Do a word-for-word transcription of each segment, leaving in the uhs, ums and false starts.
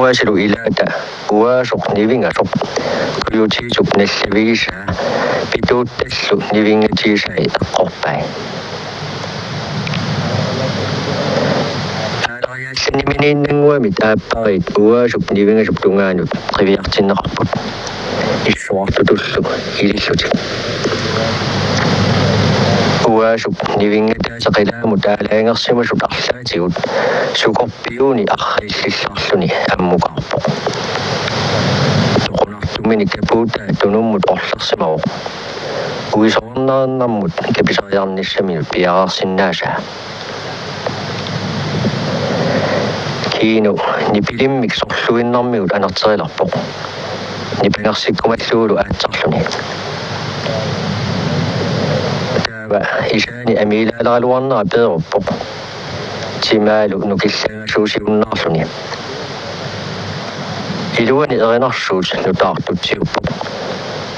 Taamaasilluta ilaata uaasoq nivingasoq Kujutiitsup nallavigisaa Pituuttallu nivinngatigisai eqqorpai. Aalariaallanniminiinnannguamit aappariit uaasup nivingasup tungaanut qiviartinneqarput issuartutullu ilillutik. Uaasup nivinngataasa qilaamut aalajangersimasut arlaatigut sukorpiuuni arriillillarluni ammukaarpoq. Toqunartumini kapuutaa tunummut orlersimavoq uisoornaannarmut kapisariarnissaminut piareersinnaasaa. Kiinu nipilimmik sorluinnarmigut anerterilerpoq nipangersikkumallugulu aatsarluni. Taava isaani amiilaaleraluarnera peeruppoq timaalu nukillangasuusiunnaarluni. Iluani erinarsuut nutaartutsiuppoq.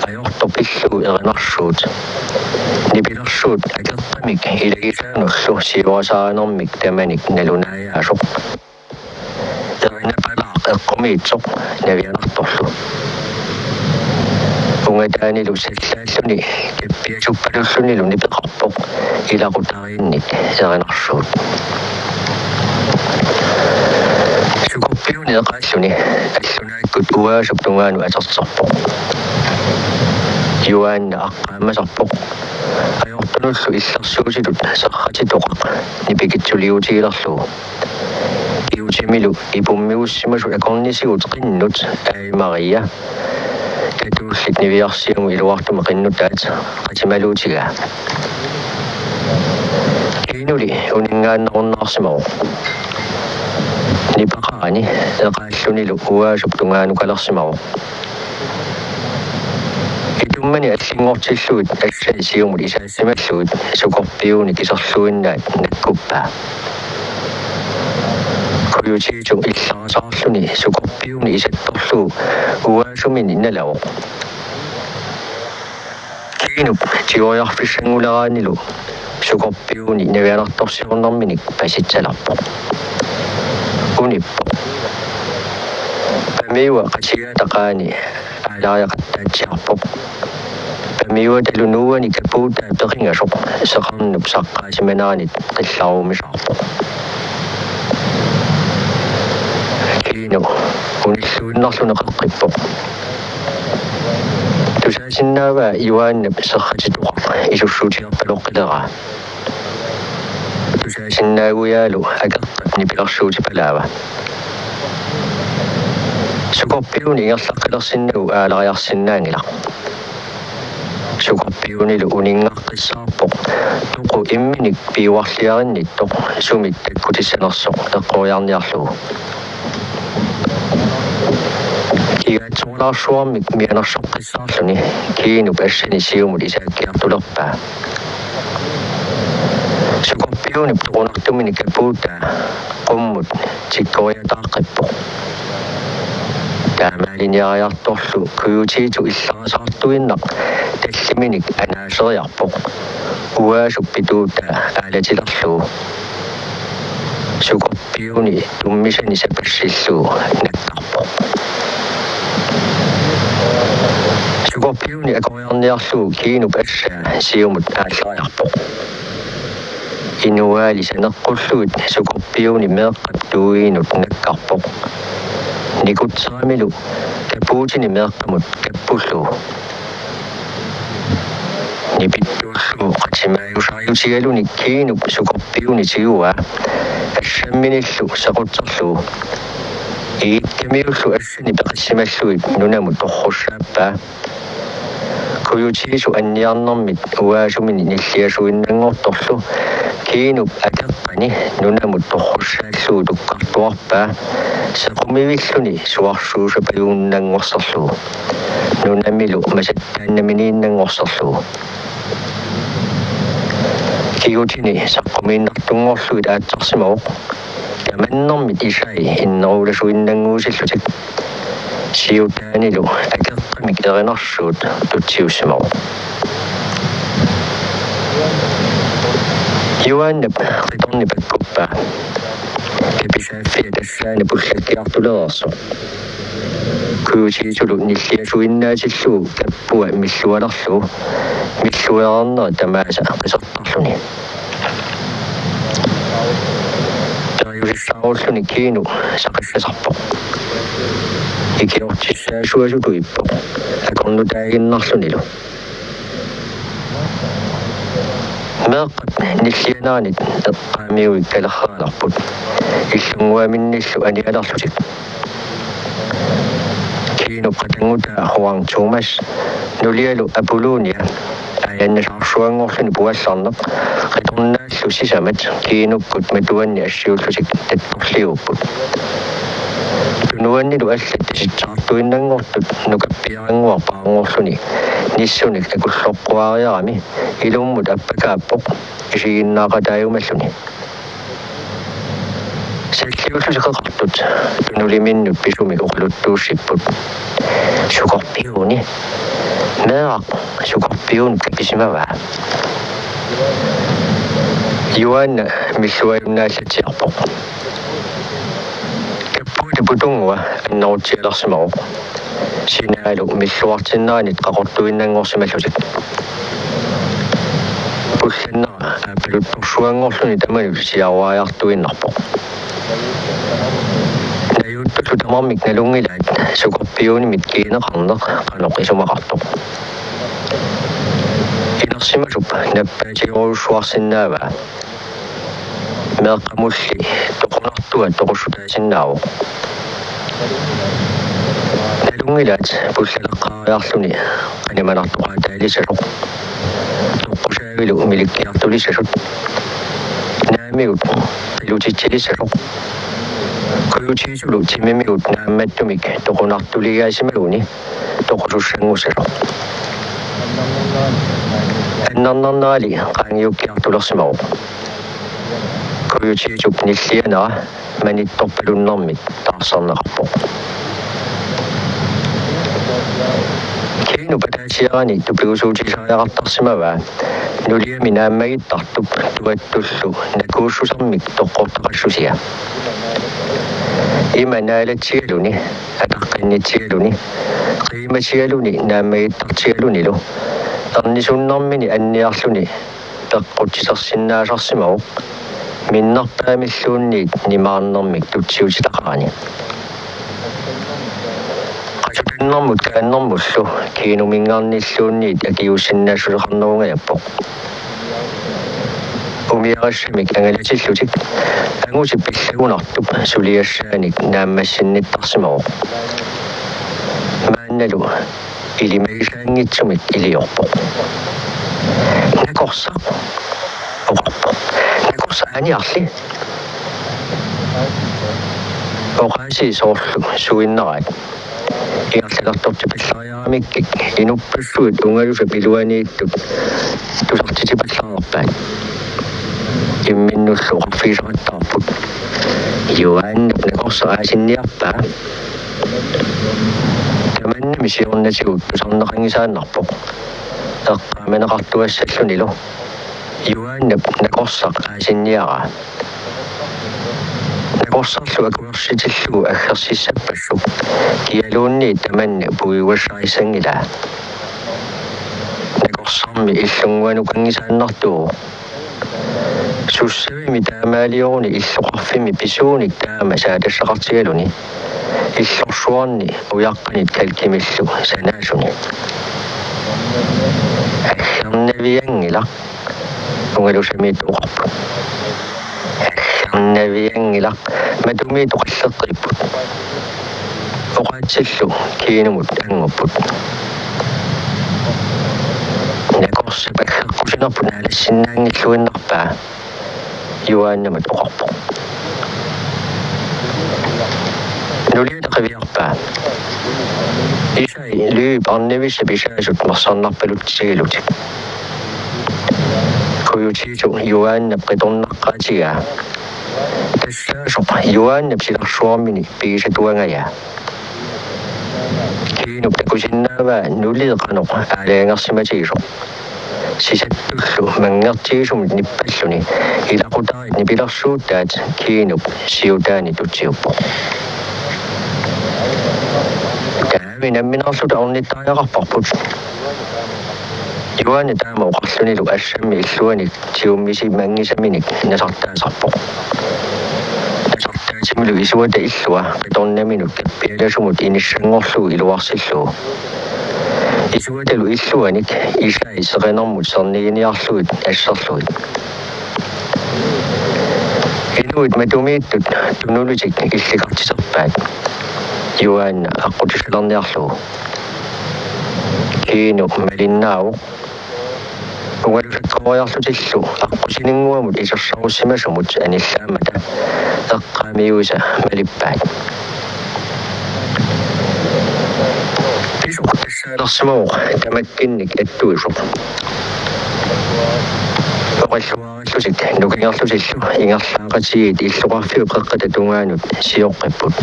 Ajortoq pillugu erinarsuut. Nipilersuut akeqqamik ilagisaanullu siuasaarinermik tamanik nalunaajaasoq. Erinapalaaq eqqumiitsoq navianartorlu. Ungataanilu sallaalluni kappiasuppalullunilu nipeqarpoq ilaqutariinnik erinarsuut. Sukorpiuuni eqaalluni allunaakkut uaasup tungaanut aterterpoq. Juaanna aqqaamasarpoq. Ajortunullu illersuutitut serratitoqaq nipikitsuliutigilerlugu. Kiutimilu ipummigussimasut akornisigut qinnut Ai Maria katuullit niviarsiamut iluartumik qinnutaat qatimaluutigaa. Kiinuli uninngaannarunnaarsimavoq. Nipaqarani eqaallunilu uaasup tungaanukalersimavoq. Itummani allinngortillugit assani siumut isaassimallugit sukorpiuuni kiserluinnaat nakkuppaa. Kujutiitsu illarasaarluni sukorpiuuni isattorlugu uaasumini nalavoq. Kiinup tigoriarfissannguleraanilu sukorpiuuni navianartorsiornerminik pasitsalerpoq. Unippoq. Pamiua qatigaata qaani aalariaqattaatsiarpoq. Pamiuatalu nuuani kapuutaa peqingasoq seqernup saqqaasimaneranit qillarumisaarpoq. Kiinu unilluinnarluni qeqqippoq. Tusaasinnaavaa Juaannap serratitoqaq isussuutigerpaloqqileraa. Tusaasinnaagujaalu akeqqap nipilersuutipalaava. Sukorpiuuni ingerlaqqilersinnagu aalariarsinnaanngilaq. Sukorpiuunilu uninngaqqissaarpoq toqu imminik piuarliarinnittoq sumit takkutissanersoq eqqoriarniarlugu. Kigaatsoorlaarsuarmik mianersoqqissaarluni Kiinup assani siumut isaakkiartulerpaa. Sukorpiuunip toqunartumini kapuutaa qummut tikkoriataaqqippoq. Taamaaliniariartorlu Kujutiitsu illarasaartuinnaq talliminik anaaseriarpoq uaasup pituutaa aalatilerlugu. Sukorpiuuni tummisani sapassillugu nakkarpoq. Sukorpiuuni akoriarniarlugu Kiinup assaa siumut aallariarpoq. Inuaali saneqqullugit sukorpiuuni meeqqap tuuinut nakkarpoq. Nikutseramilu kapuutini meeqqamut kappullugu. Nipittuullugu qatimaajusariutigaluni Kiinup sukorpiuuni tiguaa assamminillu sequtserlugu. Iikkamiullu assani peqissimallugit nunamut torrussaappaa. Kujutiitsu anniarnermit uaasumini nilliasuinnanngortorlu Kiinup akeqqani nunamut torrussaallugu tukkartuarpaa sequmivilluni suarsuusapajunnanngorserlugu. Nunamilu masattaannaminiinnanngorserlugu. Kigutini saqqumiinnartunngorlugit aatsarsimavoq. Kamannermit isai innerulasuinnannguusillutik. Siutaanilu akeqqamik erinarsuut tutsiussimavoq. Juaannap qitorni pakkuppaa. Kapisaaffia tassaana pullakkiartulereersoq. Kujutitulu nilliasuinnaatillugu kappua millualerlugu, milluareerneri tamaasa qisertarluni. Periusissaarulluni Kiinu saqissaasarpoq. Ikiortissaasuasutut ippoq, akornutaaginnarlunilu. Meeqqat nillianeranit eqqaamiuikkaleraalerput. Illunnguaminnillu anialerlutik. Kiinup qatanngutaa Juan Thomas nulialu Apolonia ajannasaarsuanngorluni puallarneq qitornaallu sisamat Kiinukkut matuanni assiullutik tattorliuupput. Tunuannilu allat tasitsaartuinnanngortut nukappiarannguaq paarngulluni nissunik akulloqquariarami ilummut appakaappoq isiginnaaqataajumalluni. Salliullutik qeqartut tunuliminnut pisumik oqaluttuussipput: Skorpioni. Meeraq, skorpionip kapisimavaa. Juaanna milluajunnaallatsiarpoq. Kappuata putunngua annerutsialersimavoq. Sinaalu milluartinneranit qaqortuinnanngorsimallutik. Pullannera aappaluttorsuanngorluni tamanut siaruariartuinnarpoq. Najuuttullu tamarmik nalunngilaat skorpionimit kiineqarneq qanoq isumaqartoq. Inersimasup nappaatigerujussuarsinnaavaa. Meeqqamulli toqunartua toqussutaasinnaavoq. Nalunngilaat pullaleqqaariarluni qanimanartoqaataalissasoq. Toqqusaavilu milikkiartulissasut. Naamigut qilutitsilissasoq. Kujutitulu timimigut naammattumik toqunartuliigaasimaguni toqusussanngussasoq. Annernarnerali qaangiukkiartulersimavoq. Kujutitup nillianera manittorpalunnermit taarserneqarpoq. Kiinup ataasiarani tupigusuutisariaqartarsimavaa nuliami naammagittartup tuattullu nakuussusermik toqqortaqassusia. Ima naalatsigaluni, ataqqinnitsigaluni, qiimatigaluni naammagittartigalunilu ernisunnermini anniarluni peqqutsitersinnaasarsimavoq minnerpaamilluunniit nimaarnermik tutsiutitaqarani. Qasutannermut kaannermullu Kiinuminngarnilluunniit akiuussinnaassuseqarnerungajappoq. Umiarissamik angalatillutik angutit pillagunartup suliassaanik naammassinnittarsimavoq. Maannalu ilimagisaanngitsumik iliorpoq. Nakorsaq, oqarpoq. Nakorsaq aaniarli. Oqaasii soorlu suinneraat. Ingerlalertortipallariaramikkik inuppassuit ungalusap iluaniittut tusartitipallariarpaat. Imminnullu oqarfigisaqattaarput: Juaannap nakorsaq aasinniarpaa. Tamannami siornatigut tusarneqanngisaannarpoq eqqaamaneqartuassallunilu. Juaannap nakorsaq aasinniaraa. Nakorsarlu akuersitillugu aggersissappassuk kialuunniit tamanna puiguassarissanngilaa. Nakorsarmi illunnguanukanngisaannartuuvoq. Sussavimi taamaalioruni illoqarfimmi pisuunik taama saatassaqartigaluni illorsuarni ujaqqanit kalkimillu sanaasuni. Aggernavianngilaq, ungalusamiittut oqarput. Aggernavianngilaq, matumiittut qalleqqiipput. Oqaatsillu Kiinumut angupput. Nakorsap aggeqqusinerput naalassinnaanngilluinnarpaa, Juaannamut oqarpoq. Nuliata qiviarpaa. Isai Lyip arnavissap isaasut mersarnarpalutsigilutik. Kujutitu Juaannap qitornaqqaatigaa. Tassaasoq Juaannap silarsuarmini pigisatuangajaa. Kiinup takusinnaavaa nuliit qanoq aalajangersimatigisoq. sisattullu manngertigisumut nippalluni ilaqutariit nipilersuutaat Kiinup siutaani tutsiuppoq. Taami nammineerluta ornittariaqarparput. Juaanna taama oqarlunilu assammi illuanik tiummisimanngisaminik nasartaasarpoq. Nasartaatimilu isuata illua qitornaminut kappialasumut inissanngorlugu iluarsillugu. Isuatalu illuanik isai seqinermut serniginiarlugit asserlugit. Inuit matumiittut tunulitik illikartiterpaat. Juaanna aqqutisalerniarlugu. Kiinu malinnaavoq. Ungalusakkooriarlutillu aqqusininnguamut isersarussimasumut anillaammata eqqaamiuisa malippaat. Pisoq tassaalersimavoq tamakkinnik attuisoq. Oqilluarillutik nukingerlutillu ingerlaaqatigiit illoqarfiup qeqqata tungaanut sioqqipput.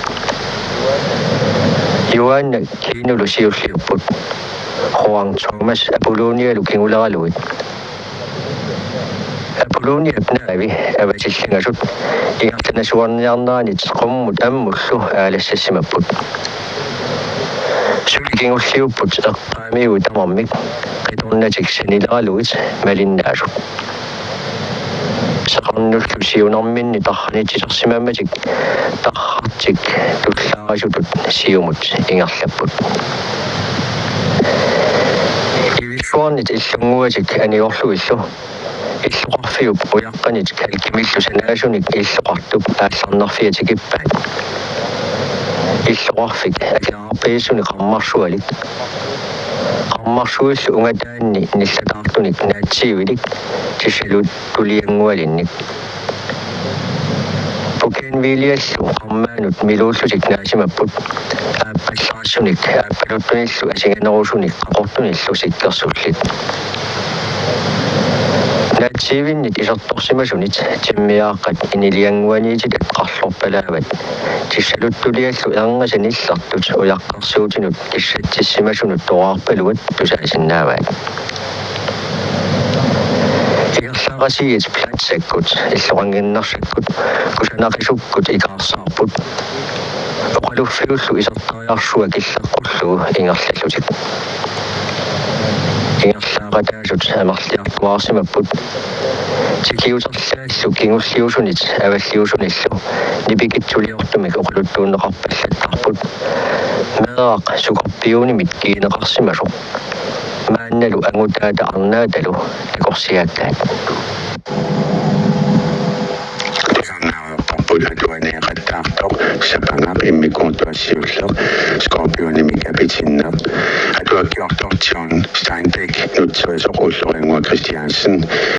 Juaanna Kiinulu siulliupput. Juan Thomas Apollonialu kinguleralugit. Apolloniap naavi avatillingasut ingerlanasuarniarneranit qummut ammullu aalassassimapput. Suli kingulliupput eqqaamiui tamarmik qitornatik sanileralugit malinnaasut. Seqarnullu siunerminni tarranitsitersimammatik tarrartik tullaarisutut siumut ingerlapput. Ivissuarnit illunnguatik anigorlugillu illoqarfiup ujaqqanit kalkimillu sanaasunik illoqartup aallarnerfia tikippaat. Illoqarfik akerarpiassunik qarmarsualik. Qarmarsuillu ungataanni nillataartunik naatsiivilik tissaluttulianngualinnik. Bougainvilleallu qarmaanut miluullutik naasimapput. Aappallarsunik aappaluttunillu asinganerusunik qaqortunillu sikkersullit. Naatsiivinnit isertorsimasunit timmiaaqqat iniliannguaniititat qarlorpalaavat. Tissaluttuliallu erngasat nillertut ujaqqersuutinut kissatsissimasunut toraarpaluat tusaasinnaavaat. Ingerlaaqatigiit Platsakkut illoqannginnersakkut kusanaqisukkut ikaarsaarput. Oqaluffiullu isertariarsua killeqqullugu ingerlallutik. Ingerlaaqataasut amerliartuaarsimapput. Tikiuterlaallu kingulliusunit avalliusunillu nipikitsuliortumik oqaluttuunneqarpallattarput. Meeraq skorpionimit kiineqarsimasoq. Maannalu angutaata arnaatalu takorsiaakkaat. Tusarnaareerparput atuaneeqattaartoq Sapangaq immikkoortuassiulleq skorpionimik apitinneq. Atuakkiortoq John Steinbeck, nutserisoq Ulloriannguaq Kristiansen,